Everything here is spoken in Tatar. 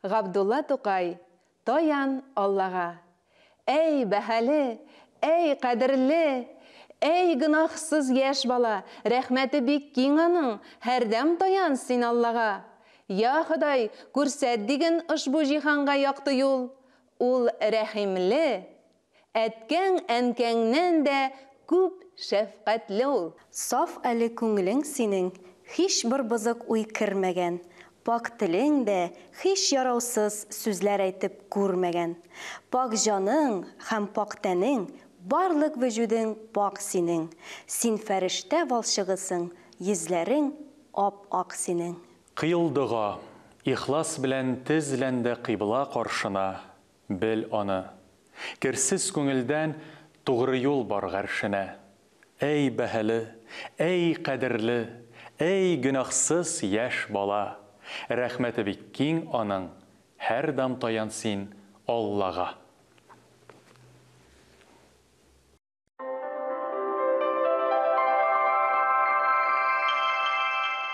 Габдулла Тукай, Таян Аллага! Әй, бәһале, әй, кадерле, Әй, гөнаһсыз яшь бала, Рәхмәте бик киң аның, Һәрдәм таян син Аллага! Я Ходай, күрсәт диген Ошбу җиһанга якты юл! Ул рәхимле, Әткәң-әнкәңнән дә күп шәфкатьле ул! Саф әле күңелең синең, Һичбер бозык уй кермәгән, Пакь телең дә һич яраусыз Сүзләр әйтеп күрмәгән. Пакь җаның һәм пакь тәнең, Барлык вөҗүдең пакь синең, Син фәрештә валчыгысың, Йөзләрең ап-ак синең. Кыйл дога, ихлас белән Тезлән дә кыйбла каршына, Бел аны, керсез күңелдән Тугры юл бар гаршенә. Әй, бәһале, әй, кадерле, Әй, гөнаһсыз яшь бала! Рәхмәте бик киң аның, Һәрдам таян син Аллага!